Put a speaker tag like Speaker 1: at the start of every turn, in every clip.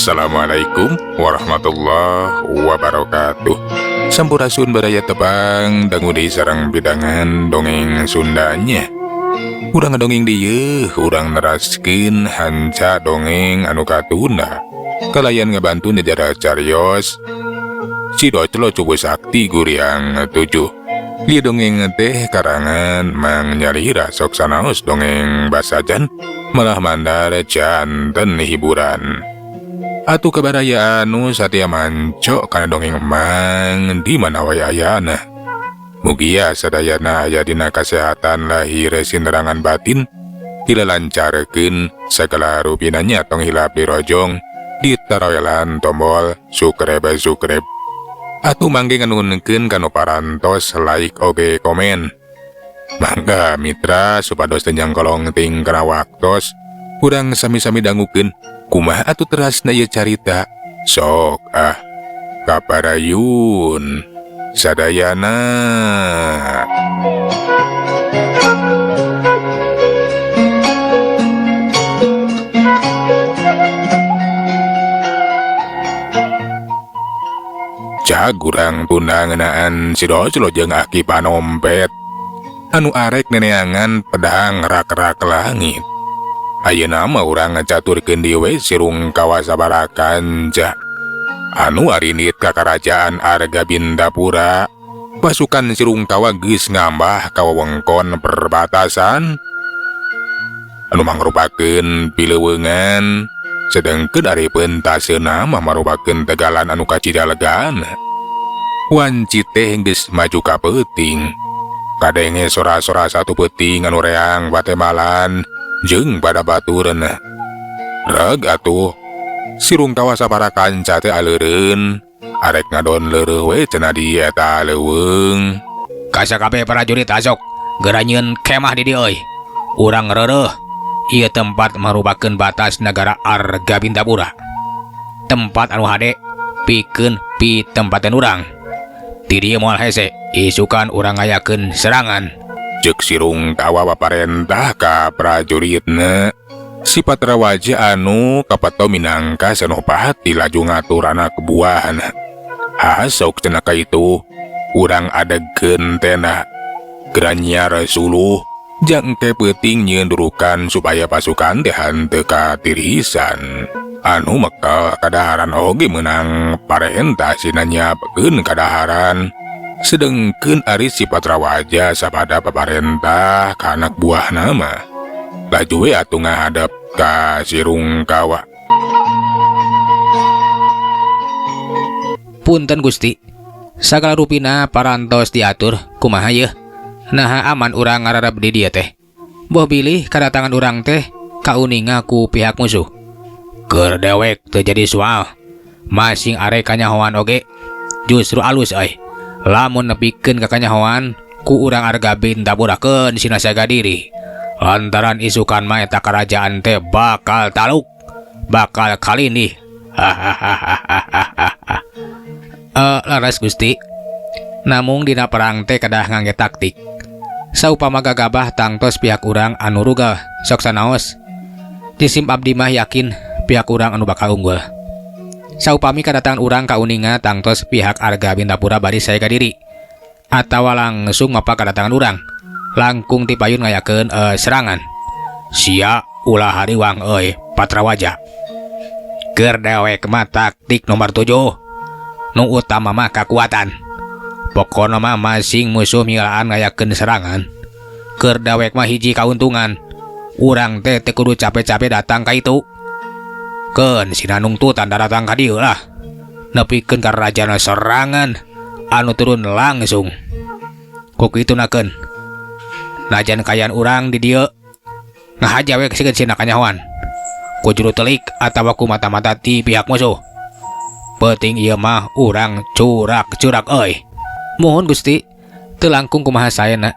Speaker 1: Assalamualaikum warahmatullahi wabarakatuh. Sampurasun baraya tepang dangu deui sareng pidangan dongeng Sundanya. Urang ngadongeng dieu, urang neraskeun hanca dongeng anu katunda. Kalayan ngabantu nyejarah carios Si Doclo Cubu Sakti Guriang 7. Ieu dongeng teh karangan Mang Nyalira sok sanaos dongeng basajan malah mandar janten hiburan. Atuh kabaraya anu satia manco kana dongeng Mang di mana wae ayana. Mugia sadayana aya dina kasehatan lahir sinerangan batin, dilalancarkeun sagala rupinanya tong hilap dirojong, ditaroelan tombol subscribe subscribe. Atuh mangge nganuhunkeun kanu parantos like oge komen. Mangga mitra supados teu nyangkolong ting kana waktos, urang sami-sami dangukeun kumaha atuh terasna ieu carita. Sok ah kaparayun sadayana. Cag urang tunda ngeunaan si Doclo jeung Aki Panompet anu arek neneangan pedang rak-rak langit. Ayeuna mah urang ngacaturkeun deui we sirung kawasa kanca. Anu arinit ka karajaan Arga Bindapura, pasukan Sirungkawa geus ngambah ka wewengkon perbatasan anu mangrupakeun pileuweungan, sedengkeun ari peuntaseuna mah marupakeun tegalan anu kacidalegan. Wanci teh geus maju ka peuting. Kadenge sora-sora satu peuting anu reang batemalan jeung pada baturna. Reg atuh Sirungkawa sabara kanca teh aleureun arek ngadon leureuh we cenah di eta leuweung.
Speaker 2: Kasakabeh prajurit asok geura nyieun kemah di dieu euy. Urang reureuh ieu tempat marupakeun batas nagara Arga Bintapura. Tempat anu hade pikeun pitempatan urang. Ti dieu moal hese isukan urang ngayakeun serangan.
Speaker 1: Ceuk Sirungkawa paparentah ka prajuritna. Si Patrawaja anu kapato minangka Senopati laju ngatur anak buahna. Hasok cenah ka itu urang adegkeun tenda. Geura nyiar suluh jang engke peuting nyieun durukan supaya pasukan teh henteu katirisan. Anu mekel kadaharan oge meunang parentah sina nyiapkeun kadaharan. Sedengkeun ari si Patrawaja sapada paparentah ka anak buahna mah. Laju we atuh ngahadep ka Sirungkawa.
Speaker 2: Punten Gusti, sagala rupina parantos diatur kumaha yeuh. Naha aman urang ngararep di dieu teh. Boh bilih kadatangan urang teh kauninga ku pihak musuh. Keur dewek teu jadi soal. Masing arek kanyahoan oge justru alus euy. Lamun nepikeun ka kanyahoan ku urang Arga Bintapurakeun sina saga diri. Lantaran isukan mah eta karajaan teh bakal taluk, bakal kalindih. Hahaha. Laras Gusti. Namung dina perang teh kedah ngangge taktik. Saupama gagabah tangtos pihak urang anu rugal sok sanaos. Jisim abdi mah yakin pihak urang anu bakal unggul. Saupami kadatangan urang kauninga tangtos pihak Arga Bintapura bari saega diri. Atawa langsung mapa kadatangan urang. Langkung tipayun ngayakeun serangan. Sia ulah hariwang euy Patrawaja. Keur dewek mah taktik nomor 7. Nu utama mah kakuatan. Pokona mah masing musuh milaan ngayakeun serangan. Keur dewek mah hiji kauntungan. Urang teh teu kudu capek-capek datang ka itu. Keun sina nungtutan datang ka dieu lah. Nepikeun ka rajana serangan anu turun langsung. Ku kitu nakeun. Najan kayan urang di dieu ngahaja we sieun sina kanyahoan. Ku juru telik atawa ku mata-mata ti pihak musuh. Peuting ieu mah urang curak-curak euy. Muhun Gusti, teu langkung kumaha saena.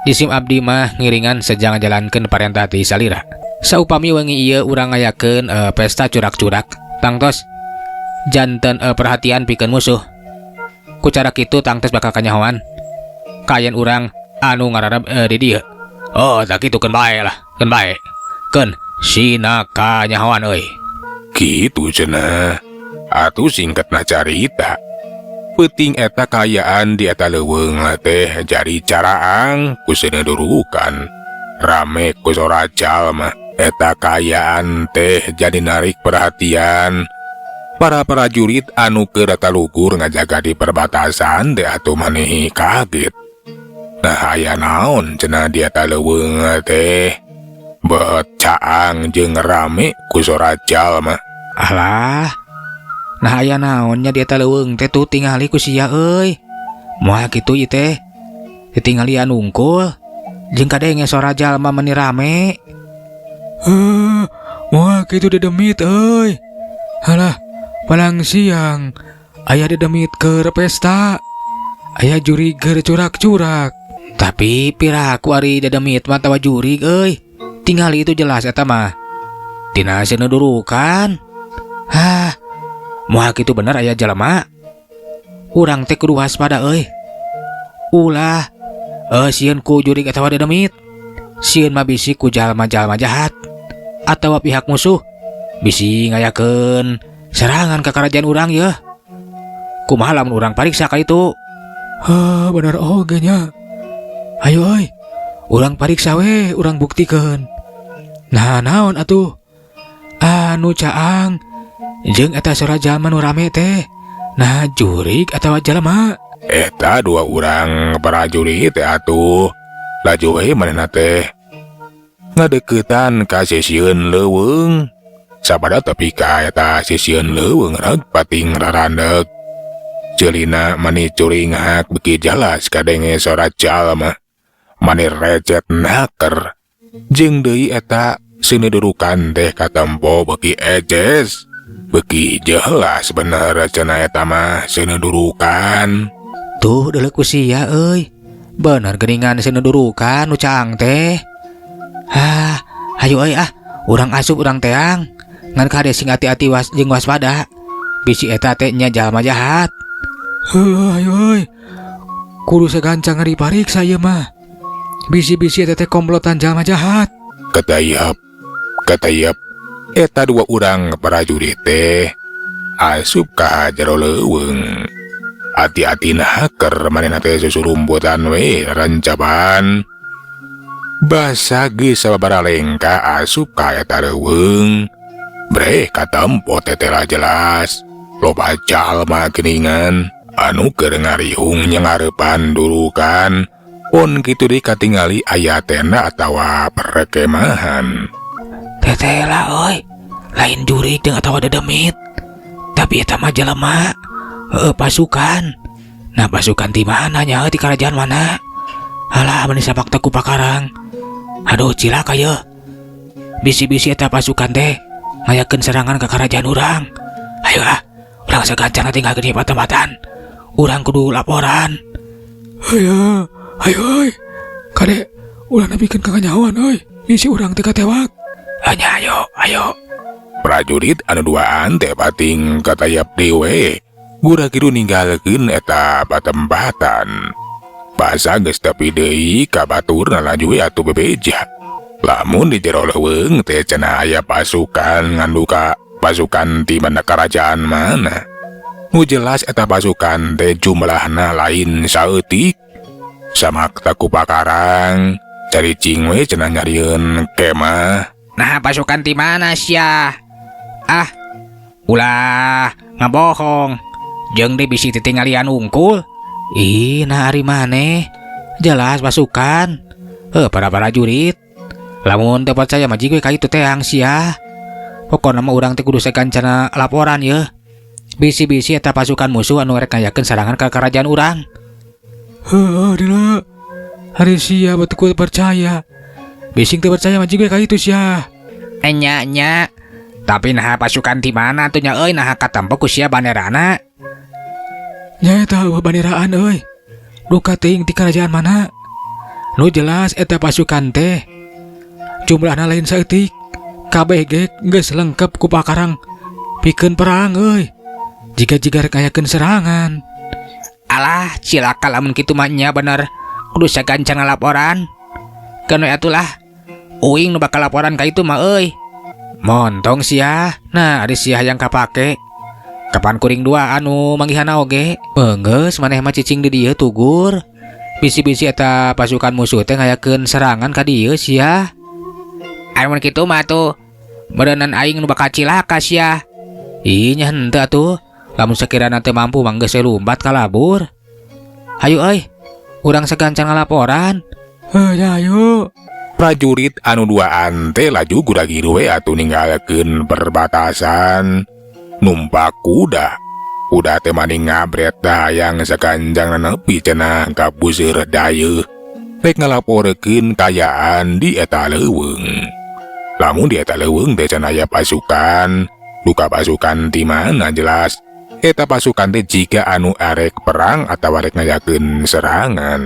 Speaker 2: Jisim abdi mah ngiringan sejang ngajalankeun parentah ti salira. Saupami wengi ieu urang ngayakeun pesta curak-curak, tangtos janten perhatian pikeun musuh. Ku cara kitu tangtos bakal kanyahoan. Kayan urang anu ngararep di dieu. Oh, tak kitu keun bae lah, keun bae. Keun sina kanyahoan euy.
Speaker 1: Kitu cenah. Atuh singkatna carita. Peuting eta kaayaan di eta leuweung teh jadi caraang ku durukan. Rame ku sora jalma. Eta kaayaan teh jadi narik perhatian para prajurit anu keur talugur ngajaga di perbatasan teh, atuh maneh kaget. Nah, aya naon cenah di eta leuweung teh? Bet caang jeung rame ku sora jalma.
Speaker 2: Alah. Nah, aya naonnya di eta leuweung teh tuh tingali ku sia euy. Moal kitu ieu teh. Ditinggalian unggul. Jeung kadenge sora jalma meni rame.
Speaker 3: Heuh, moal kitu dedemit euy. Halah, palang siang aya dedemit keur pesta. Aya jurig keur curak-curak.
Speaker 2: Tapi piraku ari dedemit mah tawa jurig euy. Tingali itu jelas eta mah. Tina durukan. Hah. Moal kitu bener aya jalma. Urang teh kudu waspada euy. Ulah eh sieun ku jurig atawa dedemit. Sieun mah bisi ku jalma-jalma jahat atawa pihak musuh bisi ngayakeun serangan ke kerajaan urang yeuh. Kumaha lamun urang pariksa ka itu?
Speaker 3: Heuh, bener oge nya. Ayo euy, urang pariksa we, urang buktikeun. Nah, naon atuh? Anu caang jeung eta sora jalma nu rame teh. Nah, jurig atawa jalma?
Speaker 1: Eta dua urang prajurit teh atuh laju we manehna teh ngadeukeutan ka sisieun leuweung. Sabada tepi ka eta sisieun leuweung reg pating rarandeg. Ceulina mani curinghak, beuki jelas kadenge sora jalma. Mani recet naker. Jeung deui eta durukan teh katempo beuki ejes. Beuki jelas bener cenah eta mah durukan.
Speaker 2: Tuh deuleu ku sia euy. Bener geuningan durukan nu caang teh. Hah, hayu euy ah, urang asup, urang teang. Ngan kade sing hati-hati was jeung waspada. Bisi eta teh nya jalma jahat.
Speaker 3: Heuh, ayo euy. Kudu sagancang dipariksa ieu mah. Bisi-bisi eta teh komplotan jalma jahat.
Speaker 1: Ketayap, ketayap, eta dua urang prajurit teh asup ka jero leuweung. Hati-hati naker manehna teh susurumputan we rancapan. Basa geus sababaraha lengka asup ka eta leuweung. Breh katempo tetela jelas. Loba jalma geuningan anu keur ngarihung nyangareupan durukan. Pon kitu deui katingali aya tenda atawa perkemahan.
Speaker 2: Tetela euy, lain jurig jeung atawa dedemit. Tapi eta mah jelema. Heeh, pasukan. Nah, pasukan di mana nya, di kerajaan mana? Alah, meni samakta ku pakarang. Aduh, cilaka ye. Bisi-bisi eta pasukan teh ngayakeun serangan ke kerajaan urang. Ayo ah, urang sagancang tinggalkeun ieu patempatan. Urang kudu laporan.
Speaker 3: Ayo, ayo euy. Kade ulah nepikeun ka kanyahoan euy. Bisi urang teh katewak.
Speaker 2: Hanya ayo, ayo.
Speaker 1: Prajurit anu duaan teh pating katayap dewe. Gura kidu ninggalkeun eta patempatan. Basa geus tepi deui ka baturna laju we atuh bebeja. Lamun di jero leuweung teh cenah aya pasukan, nganduka pasukan ti mana, kerajaan mana. Nu jelas eta pasukan teh jumlahna lain saeutik. Samakta ku pakarang caricing we cenah nyarieun kemah.
Speaker 2: Nah, pasukan di mana sia? Ah, ulah ngabohong. Jeung deui bisi titinggalian unggul. Ih, nah ari maneh. Jelas pasukan. Heuh, para prajurit. Lamun teu percaya mah jig we ka itu teang sia. Pokona mah urang teh kudu sagancana laporan ye. Bisi-bisi eta pasukan musuh anu rek ngayakeun serangan ka kerajaan urang.
Speaker 3: Heuh, dila. Ari sia batu ku percaya. Bising teu percaya mah jig we ka itu sia.
Speaker 2: Enya nya. Tapi nah pasukan di mana tuh nya euy, nah katempo ku sia banderana.
Speaker 3: Nya eta euweuh banderaan euy. Duka teuing ti kerajaan mana. Nu jelas eta pasukan teh jumlahna lain saeutik. Kabeh ge geus lengkap ku pakarang pikeun perang euy. Jika-jika rek ngayakeun serangan.
Speaker 2: Alah, cilaka lamun kitu mah, nya bener. Kudu sagancang laporan. Keun we atulah. Uing nu bakal laporan ka itu mah euy. Montong sia. Nah, ari sia hayang kapake. Kapan kuring dua anu manggihana oge. Enggeus maneh mah cicing di dieu tugur. Bisi-bisi eta pasukan musuh teh ngayakeun serangan ka dieu sia. Amun kitu mah tuh meureunan aing nu bakal cilaka sia. Ih nya henteu atuh. Lamun sakirana teu mampu mah geus we lumpat kalabur. Hayu euy, urang sagancan ngalaporan.
Speaker 3: Heuh ya ayo.
Speaker 1: Prajurit anu duaan teh laju gura-giru we atuh ninggalkeun perbatasan numpak kuda. Kuda teh mani ngabret dah hayang saganjang nepi cenah ka Buseur Dayeuh. Rek ngalaporkeun kaayaan di eta leuweung. Lamun di eta leuweung teh cenah aya pasukan, duka pasukan di mana jelas. Eta pasukan teh jiga anu arek perang atawa rek ngayakeun serangan.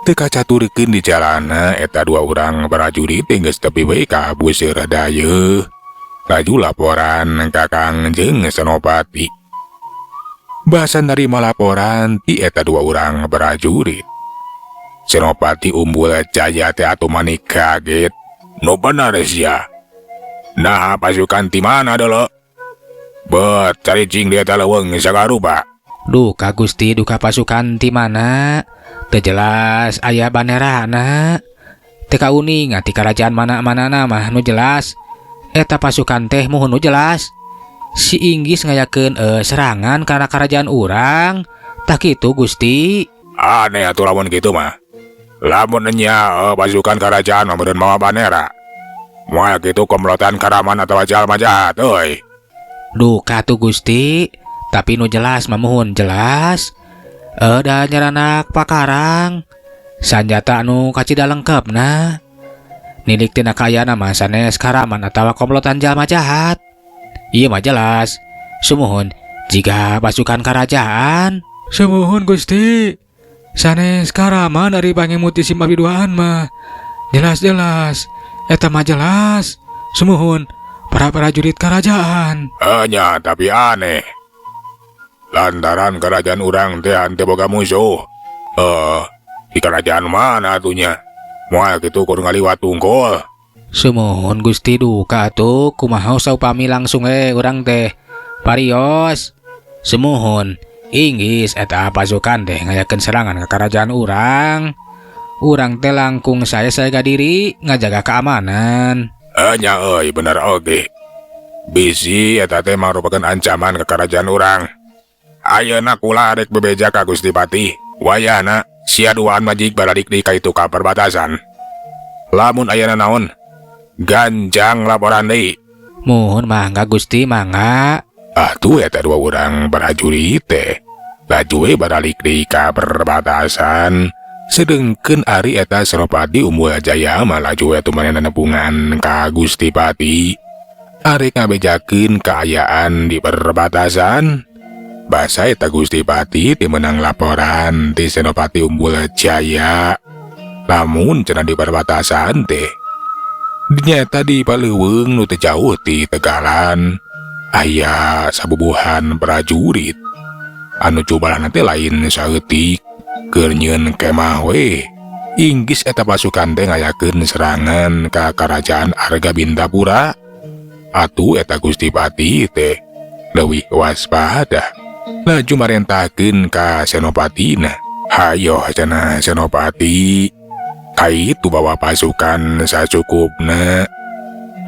Speaker 1: Teu kacaturkeun di jalana eta dua urang prajurit teh geus tepi we ka Buseur Dayeuh. Laju laporan ka Kangjeng Senopati. Basa narima laporan ti eta dua urang prajurit. Senopati Umbul Jaya teh atuh mani kaget. Nu bener sia. Nah pasukan ti mana dulu? Bet cari cing di eta leuweung sagarupa.
Speaker 2: Duka Gusti duka pasukan ti mana? Teu jelas aya banderana. Teu kauninga ti karajaan mana-manana mah nu jelas. Eta pasukan teh muhun nu jelas. Si Inggis ngayakeun serangan kana karajaan urang. Tah kitu Gusti.
Speaker 1: Aneh atuh lamun kitu mah. Lamun nya pasukan kerajaan mah meureun mawa bandera. Moal kitu komplotan karaman atawa jalma jahat euy.
Speaker 2: Duka tuh Gusti, tapi nu jelas mah muhun jelas. Da nyaranak pakarang. Sanjata anu kacida lengkapna. Nilik tina kaayana mah sanes karaman atawa komplotan jalma jahat. Ieu mah jelas. Sumuhun jiga pasukan kerajaan.
Speaker 3: Sumuhun Gusti. Sanes karaman ari pangemut ti sim abdi duaan mah. Jelas-jelas eta mah jelas. Sumuhun para prajurit kerajaan.
Speaker 1: Nya tapi aneh. Lantaran kerajaan urang teh henteu boga musuh. Di kerajaan mana atunya? Moal kitu kur ngaliwat tungkul.
Speaker 2: Sumuhun Gusti duka atuh kumaha saupami langsung we urang teh parios. Sumuhun Inggis eta pasukan teh ngayakeun serangan ka kerajaan urang. Urang teh langkung saya saga diri ngajaga keamanan.
Speaker 1: Nya euy bener oge. Bisi eta teh mangrupakeun ancaman ka kerajaan urang. Ayeuna kula rek bebeja ka Gusti Patih. Wayahna sia duaan majik baradik deui ka itu ka perbatasan. Lamun ayana naon, ganjang laporan deui.
Speaker 2: Muhun mangga Gusti mangga.
Speaker 1: Atuh eta dua urang prajurit teh laju we baralik deui ka perbatasan. Sedengkeun ari eta Senopati Umbul Jaya mah laju we atuh manehna nepungan ka Gusti Pati. Arek ngabejakeun kaayaan di perbatasan. Basa eta Gusti Pati teh meunang laporan ti Senopati Umbul Jaya. Lamun cenah di perbatasan teh nyata di paleuweung nu teu jauh ti Tegalan aya sabubuhan prajurit anu cubalana teh lain saeutik keur nyieun kemah we. Inggis eta pasukan teh ngayakeun serangan ka kerajaan Arga Bintapura. Atuh eta Gusti Pati teh leuwih waspada laju marentahkeun ka Senopatina. Hayoh cenah Senopati, kaitu bawa pasukan sacukupna.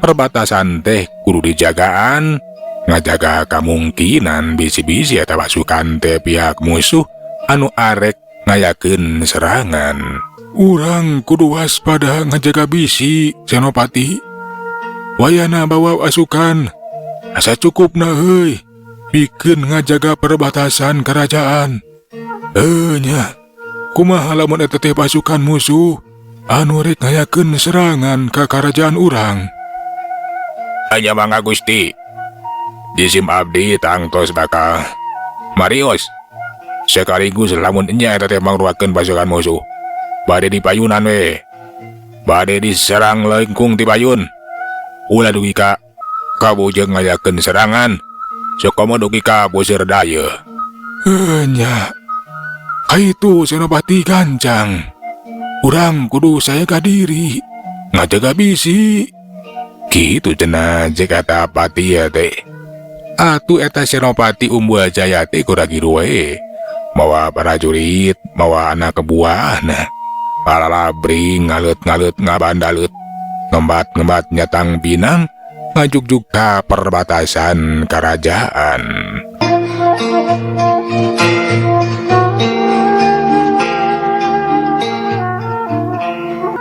Speaker 1: Perbatasan teh kudu dijagaan, ngajaga kamungkinan bisi-bisi eta pasukan teh pihak musuh anu arek ngayakeun serangan. Urang kudu waspada ngajaga bisi Senopati. Wayana bawa pasukan asa cukupna heuy, pikeun ngajaga perbatasan kerajaan. Nya, kumaha lamun eta teh pasukan musuh anu rek ngayakeun serangan ka kerajaan urang? Anya mangga Gusti. Jisim abdi tangtos bakal marios. Sekaligus lamun nya eta teh mangruakeun pasukan musuh. Bade dipayunan we. Bade diserang lengkung ti payun. Ulah dugi ka kabujeng ngayakeun serangan. Sokomo dugi ka Buseur Dayeuh. Nya. Kaitu Senopati gancang. Urang kudu sae diri, ngajaga bisi. Kitu cenah cek eta pati ya teh. Atuh eta Senopati Umbul Jaya teh kurang we. Mawa prajurit, mawa anak buahna. Palalabring ngalut-ngalut ngabandalut. Ngembat-ngembat nyatang pinang, ngajugjug ka perbatasan kerajaan.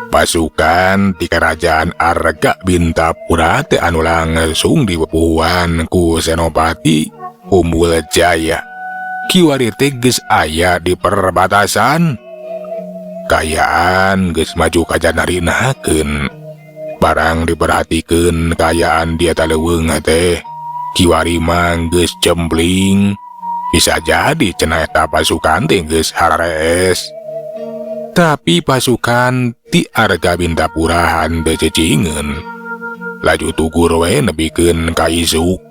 Speaker 1: Pasukan di kerajaan Arga Bintapura teh anu langsung diwepuhan ku Senopati Umbul Jaya. Kiwari teh geus aya di perbatasan. Kaayaan geus maju kajanarinakeun. Barang diperhatikeun kaayaan di eta leuweung teh. Kiwari mah geus cempling. Bisa jadi cenah eta pasukan teh geus hararees. Tapi pasukan ti Arga Bintapura henteu cicingeun. Laju tugur we nepikeun ka isuk.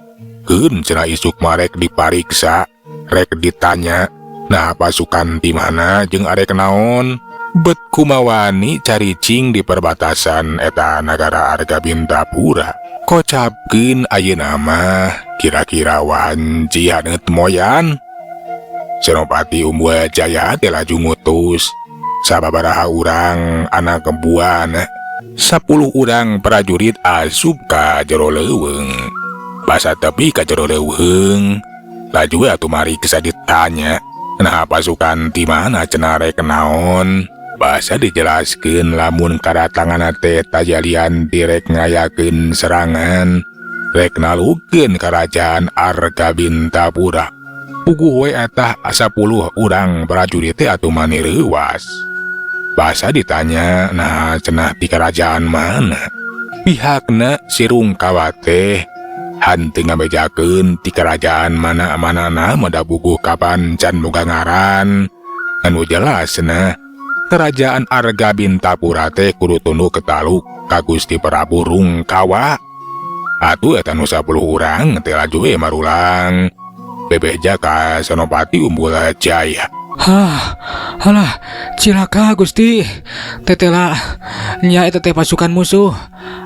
Speaker 1: Keun cenah isuk mah rek dipariksa, rek ditanya, nah pasukan ti mana jeung arek naon? Bet kumawani caricing di perbatasan eta nagara Arga Bintapura. Kocapkeun ayeuna mah kira-kira wanci haneut moyan. Senopati Umbul Jaya teh laju ngutus sababaraha urang anak buahna. 10 urang prajurit asup ka jero leuweung. Basa tepi ka jero leuweung, laju atuh mariksa ditanya, nah pasukan ti mana cenah rek naon? Basa dijelaskeun lamun kadatangan teh tajalian direk ngayakeun serangan, rek nalukeun kerajaan Arga Bintapura. Puguh we eta 10 urang prajurit teh atuh mani reuwas. Basa ditanya, nah cenah di kerajaan mana? Pihakna si Rungkawa teh henteu ngabejakeun ti kerajaan mana-manana mada buguh kapan can boga ngaran. Anu jelas nah, kerajaan Arga Bintapura teh kudu tunduk ketaluk ka Gusti Prabu Rungkawa. Atuh eta nu 10 urang teh laju we marulang. Bebeja ka Senopati Umbul Jaya.
Speaker 3: Hah, alah, cilaka Gusti. Tetela nya eta teh pasukan musuh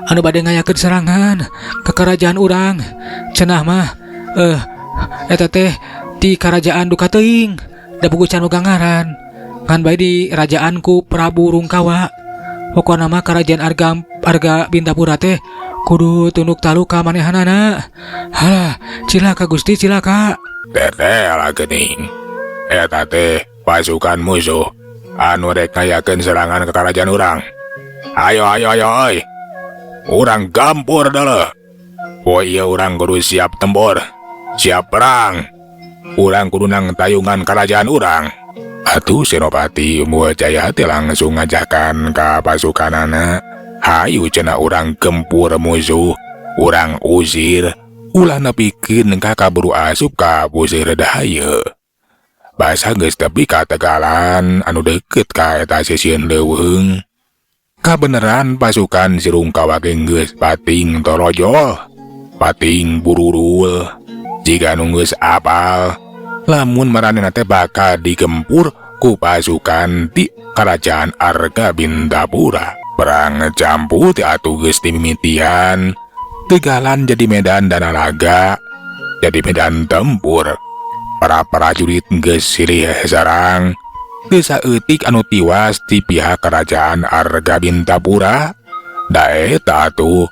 Speaker 3: anu bade ngayakeun serangan ke kerajaan urang. Cenah mah eta teh ti kerajaan duka teuing, da buku can boga ngaran. Ngan bae di rajaanku Prabu Rungkawa. Pokona mah kerajaan Arga Bintapura teh kudu tunduk taluk ka manehanana. Halah, cilaka Gusti, cilaka.
Speaker 1: Tetela geuning. Eta teh pasukan musuh anu rek ngayakeun serangan ke kerajaan urang. Ayo ayo ayo oi. Urang gampur deuleu. Poe ieu urang kudu siap tempur, siap perang. Urang kudu nang tayungan kerajaan urang. Atuh Senopati Umbul Jaya teh langsung ngajakan ka pasukanana. Hayu cenah urang gempur musuh, urang usir, ulah nepikeun ka kaburu asup ka pusir daya. Basa geus tepi ka tegalan anu deukeut ka eta sisieun leuweung. Kabeneran pasukan si Rungkawa ge geus pating torojol, pating bururul. Jiga nu geus apal, lamun maranehna teh bakal digempur ku pasukan ti kerajaan Arga Bintapura. Perang campuh teh atuh geus dimimitian. Tegalan jadi medan dana laga, jadi medan tempur. Para prajurit geus silih sarang. Teu saeutik anu tiwas ti pihak kerajaan Arga Bintapura. Da eta atuh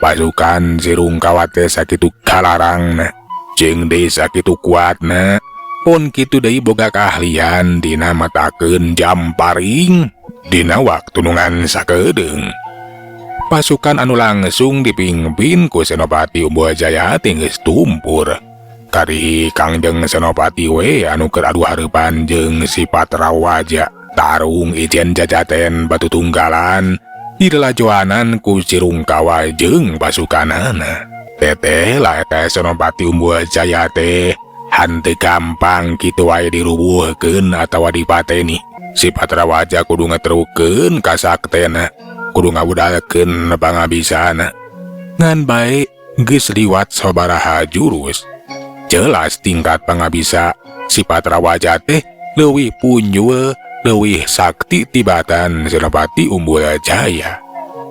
Speaker 1: pasukan si Rungkawa teh sakitu kalarangna, jeung deui sakitu kuatna. Pun kitu deui boga keahlian dina matakeun jamparing dina waktu nu ngan sakedeung. Pasukan anu langsung dipimpin ku Senopati Umbul Jaya teh geus tumpur. Kari Kangjeng Senopati we anu keur adu hareupan jeung si Patrawaja. Tarung ijen jajaten batu tunggalan dilalajoanan ku si Rungkawa jeung pasukanana. Teteh lah eta Senopati Umbul Jaya teh henteu gampang kitu wae dirubuhkeun atawa dipateni. Si Patrawaja kudu ngetrukeun kasaktena, kudu ngabudalkeun pangabisana. Ngan bae geus liwat sabaraha jurus. Jelas tingkat pangabisa si Patrawaja teh leuwih punjul, Leuwih sakti tibatan Senopati Umbul Jaya.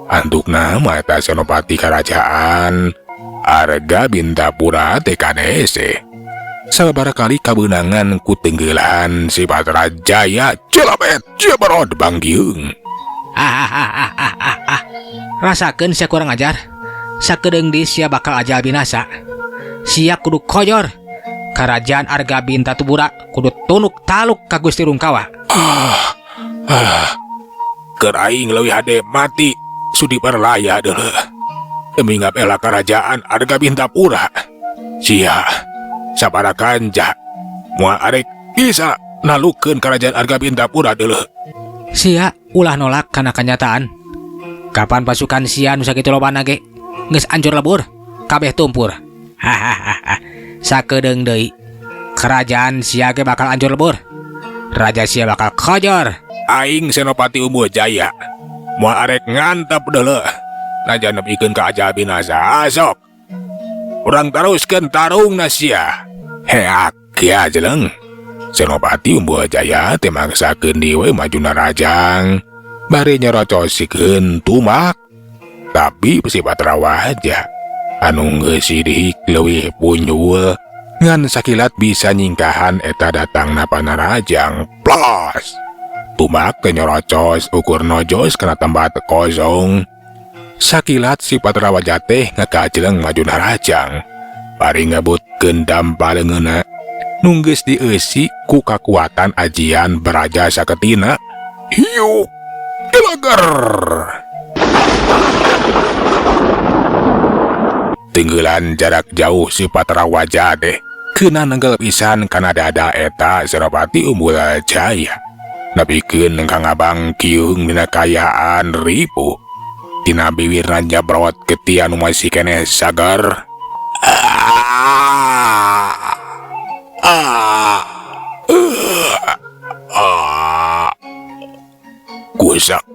Speaker 1: Antukna mah eta Senopati Karajaan Arga Bintapura teh kadese. Sababaraha kali kabeunangan ku tenggelan si Patra Jaya celapet jebrod banggiung.
Speaker 2: Ah, rasakeun sia, kurang ajar. Sakedeung deui sia bakal ajal binasa. Sia kudu kojor. Kerajaan Arga Bintapura kudu tunduk taluk ka Gusti Rungkawa.
Speaker 1: Ah, keur aing leuwih hade mati sudi perlaya deuleu. Demi ngabela kerajaan Arga Bintapura. Sia sapara kanca moal arek bisa nalukeun kerajaan Arga Bintapura deuleu.
Speaker 2: Sia ulah nolak kana kenyataan. Kapan pasukan sia nu sakitu lobana ge geus hancur lebur, kabeh tumpur. Hahaha. Sakedeung deui kerajaan sia ge bakal hancur lebur. Raja sia bakal kojor.
Speaker 1: Aing Senopati Umbul Jaya moal arek ngantep deuleu. Najan nepikeun ka ajal binasa, sok. Urang teruskeun tarungna sia. Heak ya jeleng. Senopati Umbul Jaya teh maksakeun deui maju narajang. Bari nyerocosikeun tumak. Tapi si Patra Waja anu geus sidik leuwih punjul ngan sakilat bisa nyingkahan eta datangna panarajang. Plos! Tumak teh nyerocos ukur nojos kana tempat kosong. Sakilat si Patra Waja teh ngakajeleng maju narajang. Bari ngebutkeun dampa leungeunna nu geus dieusi ku kakuatan ajian Beraja Saketina. Hiuk! Gelagar! Tinggelan jarak jauh si Patra Waja teh kena nenggel pisan kana dada eta Senopati Umbul Jaya. Nepikeun ka ngabangkiung dina kayaan ripuh. Tina biwirna nyabrot getih anu masih keneh sagar. Ah! Ah! Ah! Gusak.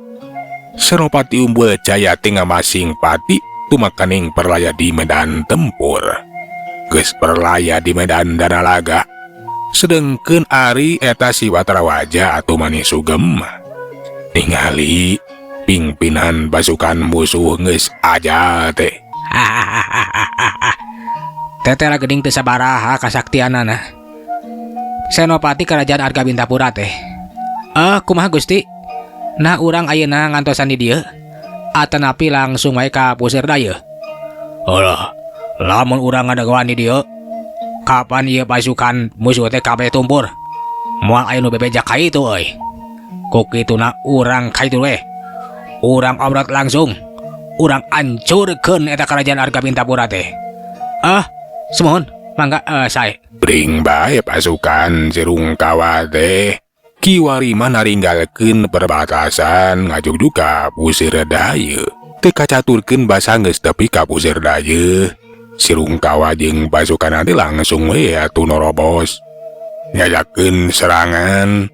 Speaker 1: Senopati Umbul Jaya teh ngamasing pati tumakaning perlaya di medan tempur. Geus perlaya di medan danalaga. Sedengkeun ari eta si Batara Waja atuh manis sugem. Ningali pimpinan pasukan musuh geus aja teh.
Speaker 2: Teteh geuning teu sabaraha kasaktianana. Senopati Kerajaan Arga Bintapura teh. Eh, kumaha Gusti? Nah, urang ayeuna ngantosan di dieu. Atanapi langsung wae ka Pusir Dayeuh. Alah, lamun urang ngadegoan di dieu, kapan ieu pasukan musuh teh kabeh tumpur? Moal aya nu bebeja ka itu euy. Ku kituna urang ka itu we. Urang obrot langsung. Urang hancurkeun eta Kerajaan Arga Bintapura teh. Ah, sumuhun, mangga sae.
Speaker 1: Bring bae pasukan si Rungkawa teh. Kiwari mah naringgalkeun perbatasan ngajugjug ka Pusir Dayeuh. Teu kacaturkeun basa geus tepi ka Pusir Dayeuh. Si Rungkawa jeung pasukan teh langsung we atuh norobos. Nyajakeun serangan.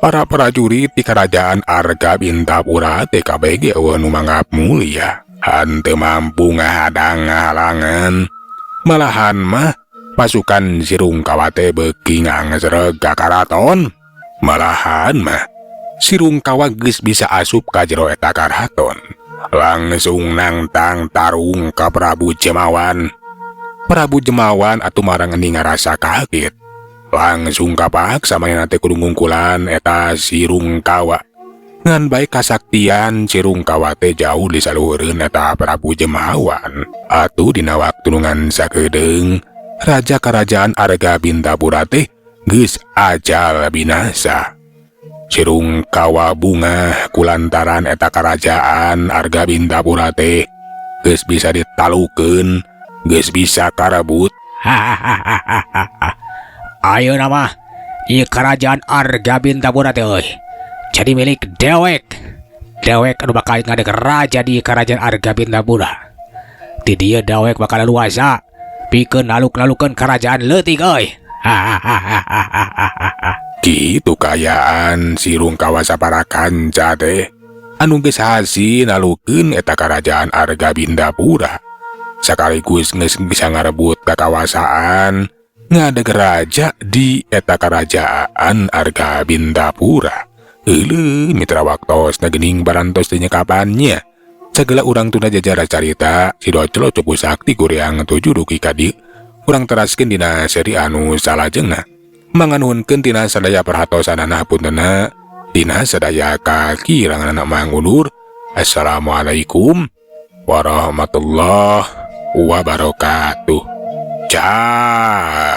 Speaker 1: Para prajurit di kerajaan Arga Bintapura teh kabeh ge euweuh nu manggap mulia. Henteu mampu ngahadang ngahalangan. Malahan mah pasukan si Rungkawa teh beuki ngangsreg ka karaton. Malahan mah si Rungkawa geus bisa asup ka jero eta karaton. Langsung nangtang tarung ka Prabu Jemawan. Prabu Jemawan atuh marang ening ngarasa kaget. Langsung kapaksa manehna teh kudu ngungkulan eta si Rungkawa. Ngan bae kasaktian si Rungkawa teh jauh di saluhureun eta Prabu Jemawan. Atuh dina waktu nu ngan sakedeung, raja kerajaan Arga Bintapura teh geus ajal binasa. Si Rungkawa bungah kulantaran eta kerajaan Arga Bintapura teh geus bisa ditalukeun, geus bisa karebut.
Speaker 2: Hahaha. Ayeuna mah ieu kerajaan Arga Bintapura teh euy. Jadi milik dewek. Dewek anu bakal ngadeg raja di kerajaan Arga Bintapura. Di dieu dewek bakal luasa pikeun naluk-nalukeun kerajaan leutik euy. Hahaha.
Speaker 1: Kitu kayaan si Rungkawa sapara kanca teh anu geus hasil nalukeun eta kerajaan Arga Bintapura. Sekaligus geus bisa ngarebut kakawasaan ngadeg raja di eta kerajaan Arga Bintapura. Euleuh mitra, waktosna geuning parantos teh kapan nya. Sagala urang tunda jajara carita Si Doclo Cupu Sakti Kuryang tujuh dugi ka dieu. Urang teraskeun dina seri anu salajengna. Manganuhunkeun tina sadaya perhatosanana, puntenna dina sadaya kakiranganana, mangundur. Assalamualaikum warahmatullahi wabarakatuh. Ciao.